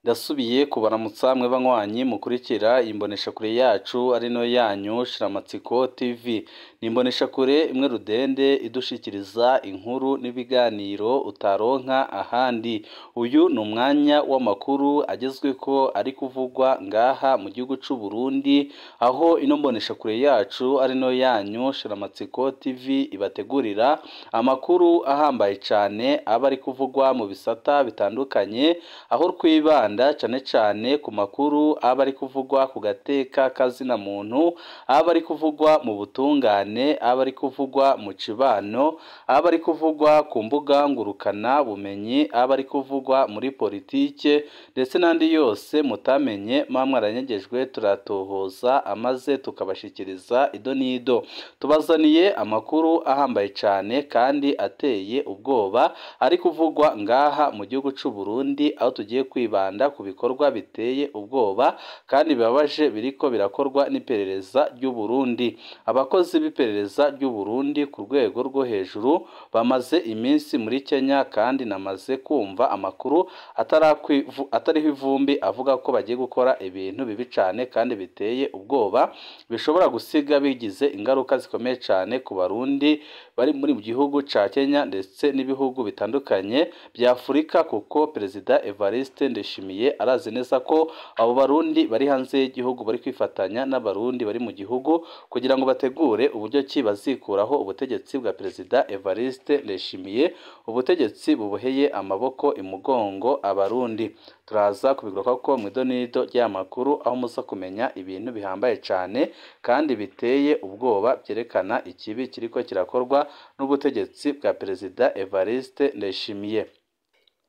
Ndasubiye kubaramutsa mwe banywanyi mukurikira imboneshakure yacu ari no yanyu Shiramatsiko TV. Ni imboneshakure imwe rudende idushikiriza inkuru n'ibiganiro utaronka ahandi. Uyu ni umwanya w'amakuru agezweko ari kuvugwa ngaha mu gihugu c'u Burundi, aho ino mboneshakure yacu ari no yanyu Shiramatsiko TV ibategurira amakuru ahambaye cane aba ari kuvugwa mu bisata bitandukanye, aho twibanda cane cane ku makuru aba ari kuvugwa ku gateka kazina muntu, aba ari kuvugwa mu butungane, aba ari kuvugwa mu cibano, aba ari kuvugwa ku mbuga ngurukana bumenyi, aba ari kuvugwa muri politike ndetse n'andi yose mutamenye muba mwaranyegejwe, turatohoza amaze tukabashikiriza ido n'ido. Tubazaniye amakuru ahambaye cane kandi ateye ubwoba ari kuvugwa ngaha mu gihugu c'u Burundi, aho tugiye kwibanda ku bikorwa biteye ubwoba kandi bibabaje biriko birakorwa n'iperereza ry'u Burundi. Abakozi b'iperereza ry'u Burundi ku rwego rwo hejuru bamaze iminsi muri Kenya, kandi namaze kumva amakuru atariho ivumbi avuga ko bagiye gukora ibintu bibi cane kandi biteye ubwoba, bishobora gusiga bigize ingaruka zikomeye cane ku Barundi bari muri gihugu ca Kenya ndetse n'ibihugu bitandukanye bya Afurika, kuko Perezida Evariste Ndayishimiye arazi neza ko abo Barundi bari hanze y'igihugu bari kwifatanya n'Abarundi bari mu gihugu kugira ngo bategure uburyo ki bazikuraho ubutegetsi bwa Perezida Evariste Ndayishimiye, ubutegetsi buboheye amaboko imugongo Abarundi. Turaza kubigaruka ko mu idonido ry'amakuru, aho muza kumenya ibintu bihambaye cane kandi biteye ubwoba byerekana ikibi kiriko kirakorwa n'ubutegetsi bwa Perezida Evariste Ndayishimiye.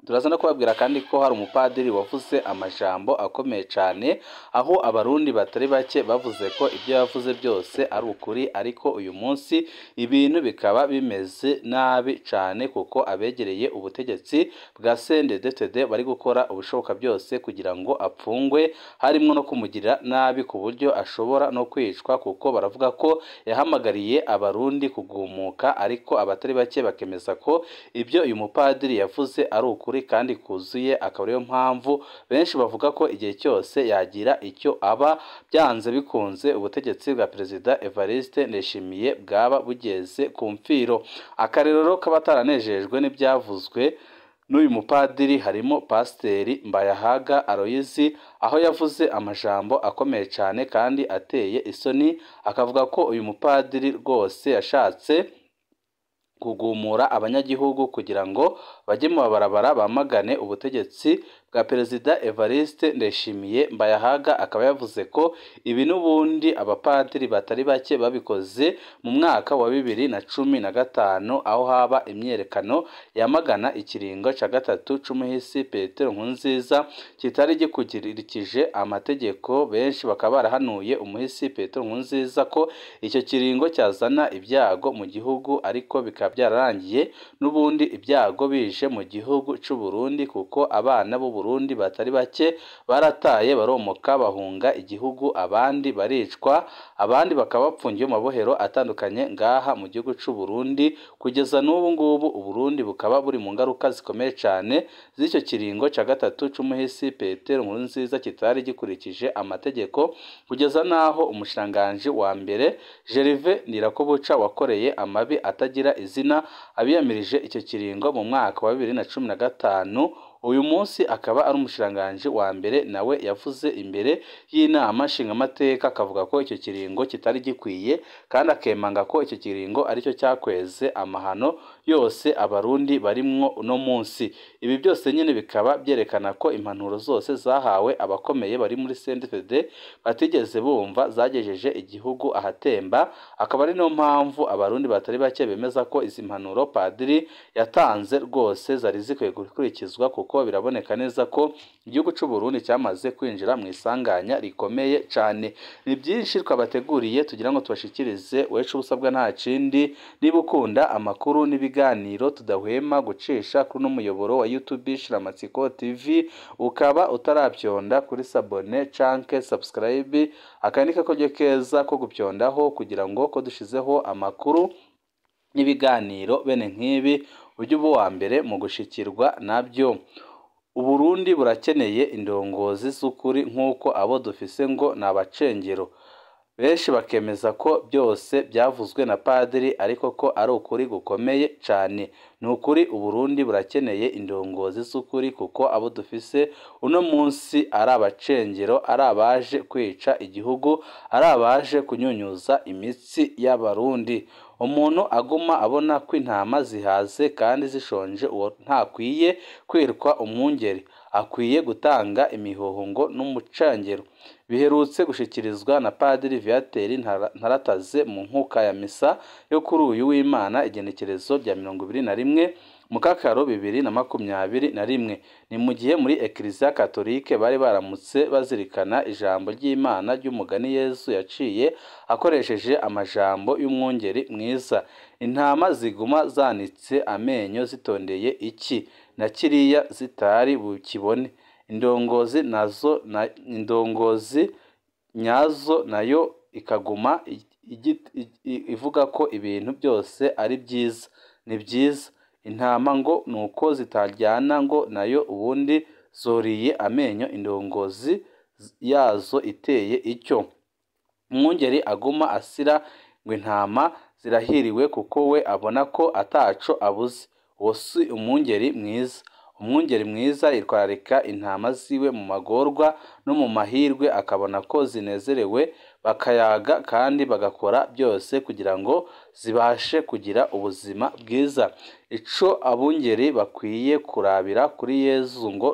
Turaza no kubabwira kandi ko hari umupadiri wavuze amajambo akomeye cane, aho Abarundi batari bake bavuze ko ibyo yavuze byose ari ukuri, ariko uyu munsi ibintu bikaba bimeze nabi cane, kuko abegereye ubutegetsi bwa CNDD-FDD bari gukora ubushoboka byose kugira ngo apfungwe, harimwo no kumugirira nabi ku buryo ashobora no kwicwa, kuko baravuga ko yahamagariye Abarundi kugumuka, ariko abatari bake bakemeza ko ibyo uyu mupadiri yavuze ari ukuri kandi kuzuye, akaba ariyo mpamvu benshi bavuga ko igihe cyose yagira icyo aba, byanze bikunze ubutegetsi bwa Perezida Evariste Ndayishimiye bwaba bugeze ku mfiro. Akarerero k'abataranejejwe n'ibyavuzwe n'uyu mupadiri harimo Pasiteri Mbayahaga Aloyizi, aho yavuze amajambo akomeye cyane kandi ateye isoni, akavuga ko uyu mupadiri rwose yashatse kugumura abanyagihugu kugira ngo bajye mu mabarabara bamagane ubutegetsi bwa Perezida Evariste Ndayishimiye. Mbayahaga akaba yavuze ko ibi n'ubundi abapadiri batari bake babikoze mu mwaka wa 2015, aho haba imyerekano yamagana ikiringo ca gatatu c'umuhisi Petero Nkurunziza kitari gikurikije amategeko. Benshi bakaba barahanuye umuhisi Petero Nkurunziza ko icyo kiringo cyazana ibyago mu gihugu, ariko bikaba byararangiye n'ubundi ibyago bije mu gihugu c'u Burundi, kuko abana b'u Burundi batari bake barataye baromoka bahunga igihugu, abandi baricwa, abandi bakaba bapfungiye mu mabohero atandukanye ngaha mu gihugu c'u Burundi. Kugeza n'ubu ngubu Uburundi bukaba buri mu ngaruka zikomeye cane z'icyo kiringo ca gatatu c'umuhisi Petero Nkurunziza kitari gikurikije amategeko, kugeza naho umushikiranganji wa mbere Gervais Ndirakobuca wakoreye amabi atagira izina abiyamirije icyo kiringo mu mwaka wa 2015, uyu munsi akaba ari umushikiranganji wa mbere, nawe yavuze imbere y'inama nshingamateka akavuga ko icyo kiringo kitari gikwiye, kandi akemanga ko icyo kiringo aricyo cyakweze amahano yose Abarundi barimwo uno munsi. Ibi byose nyine bikaba byerekana ko impanuro zose zahawe abakomeye bari muri CNDD-FDD batigeze bumva, zagejeje igihugu ahatemba, akaba ari no mpamvu Abarundi batari bake bemeza ko izi mpanuro padiri yatanze rwose zari zikwiye gukurikizwa, kuko biraboneka neza ko igihugu c'u Burundi cyamaze kwinjira mu isanganya rikomeye cane. Ni byinshi twabateguriye tugira ngo tubashikirize, wecu ubusabwa nta kindi, niba ukunda amakuru n'ibiganiro tudahwema gucisha kuri n'umuyoboro wa YouTube Shiramatsiko TV, ukaba utarabyonda kuri sabone canke subscribe, akandi kakoryo keza ko gupyondaho kugira ngo ko dushizeho amakuru n'ibiganiro bene nk'ibi ujye uba uwa mbere mu gushikirwa nabyo. Uburundi burakeneye indongozi z'ukuri nk'uko abo dufise ngo ni abacengero. Benshi bakemeza ko byose byavuzwe na padiri ariko ko ari ukuri gukomeye cane. Ni ukuri Uburundi burakeneye indongozi z'ukuri kuko abo dufise uno munsi ari abacengero, ari abaje kwica igihugu, ari abaje kunyunyuza imitsi y'abarundi. Umuntu aguma abona ko intama zihaze kandi zishonje, uwo ntakwiye kwitwa umwungeri, akwiye gutanga imihoho ngo n'umucangero. Biherutse gushikirizwa na Padiri Viateur Ntarataze mu nkuka ya misa yo kuri uyu w'Imana igenekerezo rya 21 Mukakaro 2021. Ni mu gihe muri Eklezia Katolike bari baramutse bazirikana ijambo ry'Imana ry'umugani Yezu yaciye akoresheje amajambo y'umwungeri mwiza. Intama ziguma zanitse amenyo zitondeye iki na kiriya zitari bukibone. Indongozi nazo na indongozi nyazo nayo ikaguma ivuga ko ibintu byose ari byiza, ni byiza. Intama ngo nuko zitaryana ngo nayo ubundi zoriye amenyo indongozi yazo iteye icyo. Umwungeri aguma asira ngo intama zirahiriwe kuko we abona ko ataco abuze. Uwo si umwungeri mwiza. Umwungeri mwiza yitwararika intama ziwe mu magorwa no mu mahirwe, akabona ko zinezerewe, bakayaga kandi bagakora byose kugira ngo zibashe kugira ubuzima bwiza. Ico abungeri bakwiye kurabira kuri Yezu ngo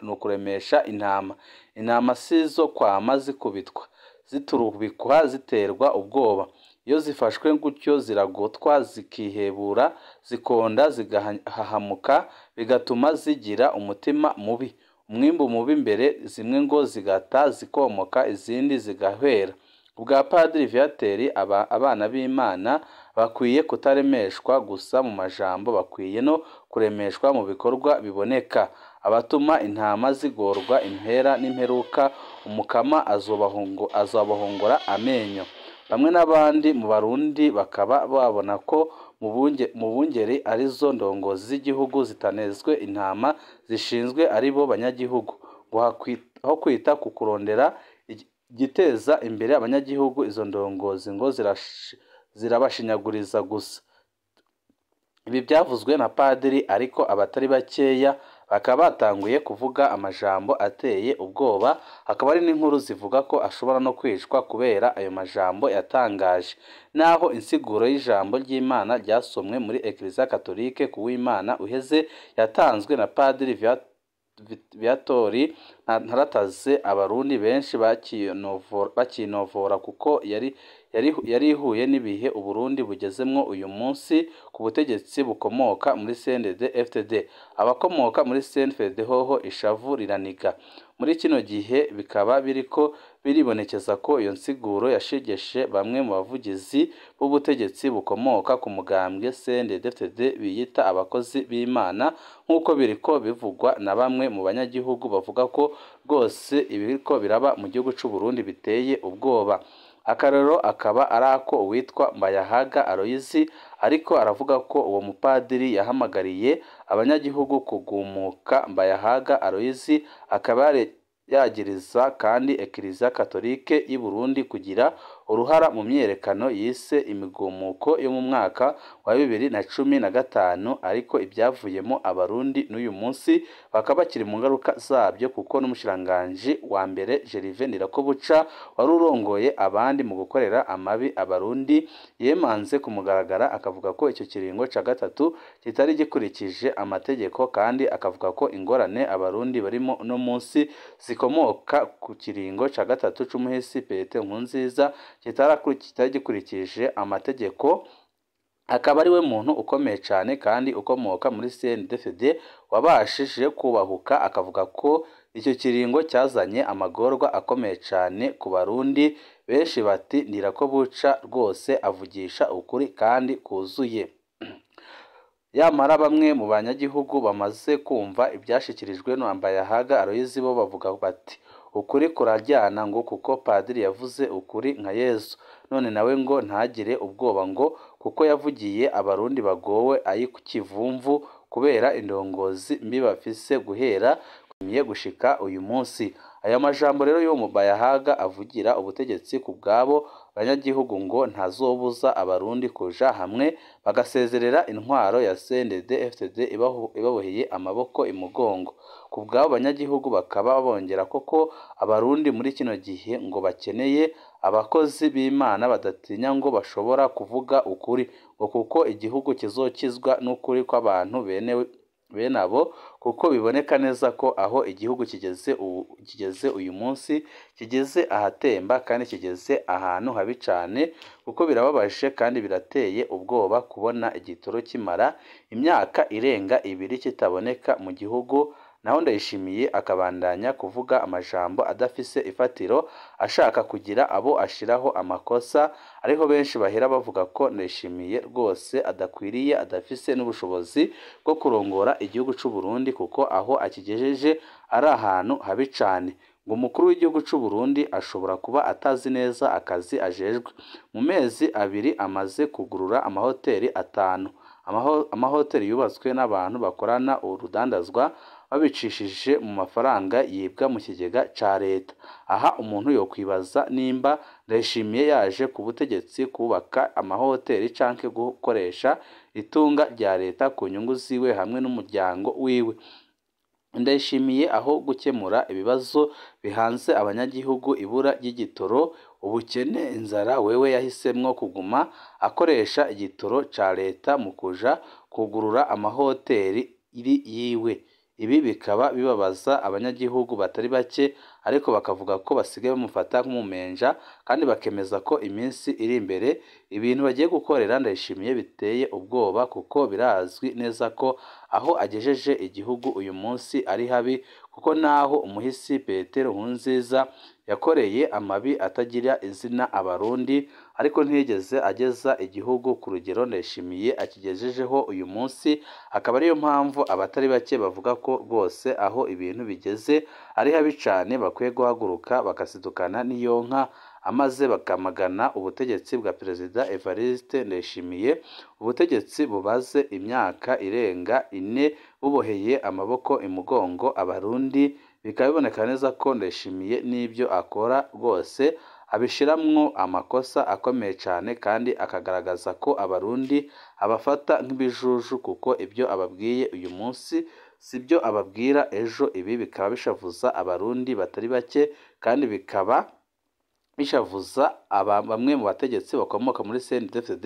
ni ukuremesha intama. Intama si zo kwama zikubitwa, ziturubikwa, ziterwa ubwoba. Iyo zifashwe gutyo ziragotwa, zikihebura, zikonda, zigahahamuka, bigatuma zigira umutima mubi, umwimbu mubi mbere, zimwe ngo zigata zikomoka, izindi zigahwera. Ubwa Padiri Viateur, abana b'Imana bakwiye kutaremeshwa gusa mu majambo, bakwiye no kuremeshwa mu bikorwa biboneka. Abatuma intama zigorwa impera n'imperuka, umukama azobahongora amenyo. Bamwe n'abandi mu Barundi bakaba babona ko mu bungeri arizo ndongozi z'igihugu zitanezwe intama zishinzwe aribo banyagihugu, ngo aho kwita ku kurondera igiteza imbere abanyagihugu, izo ndongozi ngo zirabashinyaguriza gusa. Ibi byavuzwe na padiri, ariko abatari bakeya bakaba batanguye kuvuga amajambo ateye ubwoba, hakaba hari n'inkuru zivuga ko ashobora no kwicwa kubera ayo majambo yatangaje. Naho insiguro y'ijambo ry'Imana ryasomwe muri Eklezia Katolike ku w'Imana uheze yatanzwe na Padiri Viateur Ntarataze, abarundi benshi bakinovora kuko yari ihuye n'ibihe Uburundi bugezemwo uyu munsi ku butegetsi bukomoka muri CNDD-FDD. Abakomoka muri CNDD hoho ishavu riraniga. Muri kino gihe bikaba biriko biribonekeza ko iyo nsiguro yashegeshe bamwe mu bavugizi b'ubutegetsi bukomoka ku mugambwe CNDD-FDD biyita abakozi b'Imana, nk'uko biriko bivugwa na bamwe mu banyagihugu bavuga ko rwose ibiriko biraba mu gihugu c'u Burundi biteye ubwoba. Akarorero akaba ari ako uwitwa Mbayahaga Aloyizi, ariko aravuga ko uwo mupadiri yahamagariye abanyagihugu kugumuka. Mbayahaga Aloyizi akaba yagiriza kandi Eklezia Katolike y'i Burundi kugira uruhara mu myiyerekano yise imigumuko yo mu mwaka wa 2015, ariko ibyavuyemo abarundi n'uyu munsi bakaba bakiri mu ngaruka zabyo, kuko n'umushikiranganji wa mbere Gervais Ndirakobuca wari urongoye abandi mu gukorera amabi abarundi yemanze kumugaragara, akavuga ko icyo kiringo ca gatatu kitari gikurikije amategeko, kandi akavuga ko ingorane abarundi barimo uno munsi zikomoka ku kiringo ca gatatu c'umuhisi Petero Nkurunziza kitari gikurikije amategeko. Akaba ari we muntu ukomeye cyane kandi ukomoka muri CNDD-FDD wabashije kubahuka, akavuga ko icyo kiringo cyazanye amagorwa akomeye cyane ku Barundi benshi. Bati Ndirakobuca rwose avugisha ukuri kandi kuzuye. Yamara bamwe mu banyagihugu bamaze kumva ibyashikirijwe na Mbayahaga Aloyizi bo bavuga bati ukuri kuraryana, ngo kuko padiri yavuze ukuri nka Yezu, none nawe ngo ntagire ubwoba ngo kuko yavugiye abarundi bagowe ay'ikivumvu kubera indongozi mbi bafise guhera gushika uyu munsi. Aya majambo rero y'uwo Bayahaga avugira ubutegetsi ku bwabo banyagihugu ngo ntazobuza abarundi kuja hamwe bagasezerera intwaro ya CNDD-FDD ibaboheye amaboko imugongo. Ku bwabo banyagihugu bakaba bongera koko abarundi muri kino gihe ngo bakeneye abakozi b'Imana badatinya ngo bashobora kuvuga ukuri, ngo kuko igihugu kizokizwa n'ukuri kw'abantu bene abo, kuko biboneka neza ko aho igihugu kigeze uyu munsi kigeze ahatemba kandi kigeze ahantu habi cane, kuko birababaje kandi birateye ubwoba kubona igitoro kimara imyaka irenga 2 kitaboneka mu gihugu. Naho Ndayishimiye akabandanya kuvuga amajambo adafise ifatiro ashaka kugira abo ashiraho amakosa, ariho benshi bahera bavuga ko Ndayishimiye rwose adakwiriye, adafise n'ubushobozi bwo kurongora igihugu c'u Burundi, kuko aho akigejeje ari ahantu habi cane. Ngo umukuru w'igihugu c'u Burundi ashobora kuba atazi neza akazi ajejwe. Mu mezi 2 amaze kugurura amahoteli 5, amahoteli yubatswe n'abantu bakorana urudandazwa babicishije mu mafaranga yibwa mu kigega ca leta. Aha umuntu yokwibaza nimba Ndayishimiye yaje ku butegetsi kubaka amahoteli canke gukoresha itunga rya leta ku nyungu ziwe hamwe n'umuryango wiwe. Ndayishimiye aho gukemura ibibazo bihanze abanyagihugu, ibura ry'igitoro, ubukene, inzara, wewe yahisemwo kuguma akoresha igitoro ca leta mu kuja kugurura amahoteli yiwe. Ibi bikaba bibabaza abanyagihugu batari bake, ariko bakavuga ko basigaye bamufata nk'umumenja, kandi bakemeza ko iminsi iri imbere ibintu bagiye gukorera Ndayishimiye biteye ubwoba, kuko birazwi neza ko aho agejeje igihugu uyu munsi ari habi, kuko naho umuhisi Petero Nkurunziza yakoreye amabi atagira izina abarundi, ariko ntiyigeze ageza igihugu ku rugero Ndayishimiye akigejejeho uyu munsi. Akaba ariyo mpamvu abatari bake bavuga ko rwose aho ibintu bigeze ari habi cane, bakwiye guhaguruka bakasidukana n'iyonka, amaze bakamagana ubutegetsi bwa Perezida Evariste Ndayishimiye, ubutegetsi bubaze imyaka irenga 4 buboheye amaboko imugongo abarundi. Bikaba biboneka neza ko Ndayishimiye n'ibyo akora rwose abishiramwo amakosa akomeye cane, kandi akagaragaza ko abarundi abafata nk'ibijuju, kuko ibyo ababwiye uyu munsi sibyo ababwira ejo. Ibi bikaba bishavuza abarundi batari bake, kandi bikaba bishavuza bamwe mu bategetsi bakomoka muri CNDD-FDD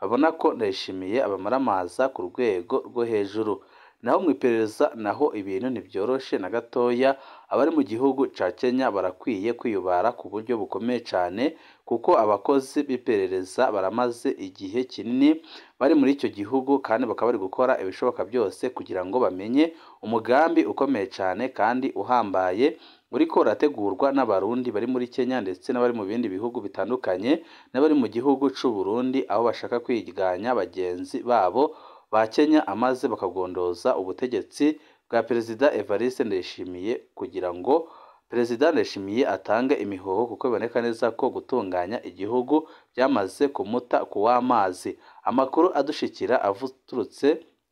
babona ko Ndayishimiye abamaramaza ku rwego rwo hejuru. Naho mu iperereza naho ibintu ntibyoroshe na gatoya, abari mu gihugu ca Kenya barakwiye kwiyubara ku buryo bukomeye cane, kuko abakozi b'iperereza baramaze igihe kinini bari muri icyo gihugu, kandi bakaba bari gukora ibishoboka byose kugira ngo bamenye umugambi ukomeye cane kandi uhambaye uriko urategurwa n'abarundi bari muri Kenya ndetse n'abari mu bindi bihugu bitandukanye n'abari mu gihugu c'u Burundi, aho bashaka kwiganya bagenzi babo ba Kenya, amaze bakagondoza ubutegetsi bwa Perezida Evariste Ndayishimiye kugira ngo Perezida Ndayishimiye atange imihoho, kuko biboneka neza ko gutunganya igihugu byamaze kumuta kuw'amazi. Amakuru adushikira avuturutse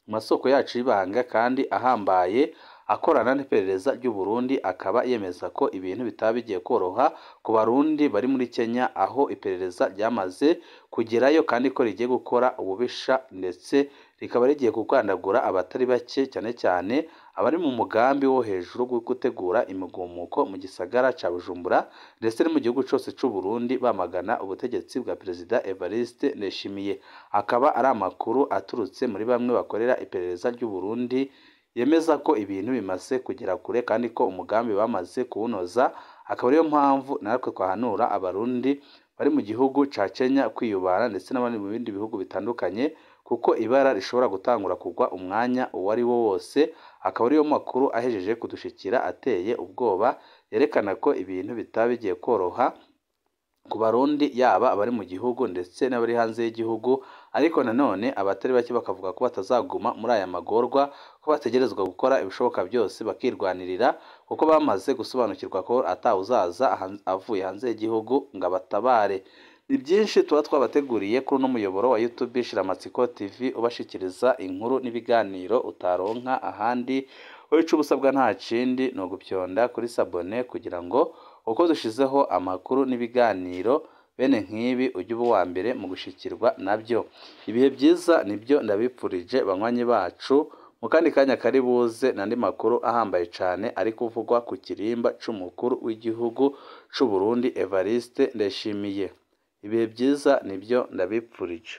mu masoko yacu y'ibanga kandi ahambaye akorana n'iperereza ry'u Burundi, akaba yemeza ko ibintu bitaba bigiye koroha ku barundi bari muri Kenya, aho iperereza ryamaze kugerayo kandi ko rigiye gukora ububisha ndetse rikaba rigiye kugandagura abatari bake, cyane cyane abari mu mugambi wo hejuru wo gutegura imigumuko mu gisagara ca Bujumbura ndetse no mu gihugu cose c'u Burundi, bamagana ubutegetsi bwa Perezida Evariste Ndayishimiye. Akaba ari amakuru aturutse muri bamwe bakorera iperereza ry'u Burundi, yemeza ko ibintu bimaze kugera kure kandi ko umugambi bamaze kuwunoza. Akaba ariyo mpamvu natwe twahanura abarundi bari mu gihugu ca Kenya kwiyubara ndetse n'abandi mu bindi bihugu bitandukanye, kuko ibara rishobora gutangura kugwa umwanya uwo ari wo wose. Akaba ariyo makuru ahejeje kudushikira ateye ubwoba, yerekana ko ibintu bitaba bigiye koroha ku barundi, yaba abari mu gihugu ndetse n'abari hanze y'igihugu. Ariko nanone abatari bake bakavuga ko batazaguma muri aya magorwa, ko bategerezwa gukora ibishoboka byose bakirwanirira, kuko bamaze gusobanukirwa ko atawuzaza avuye hanze y'igihugu ngo abatabare. Ni byinshi tuba twabateguriye kuri uno muyoboro wa YouTube Shiramatsiko TV, ubashikiriza inkuru n'ibiganiro utaronka ahandi. Wowe ico ubusabwa nta kindi ni ugupyonda kuri sabone kugira ngo uko dushizeho amakuru n'ibiganiro bene nk'ibi ujye uba uwa mbere mu gushikirwa nabyo. Ibihe byiza nibyo ndabipfurije banywanyi bacu. Mu kandi kanya kari buze n'andi makuru ahambaye cane ari kuvugwa ku kirimba c'umukuru w'igihugu c'u Burundi Evariste Ndayishimiye. Ibihe byiza nibyo ndabipfurije.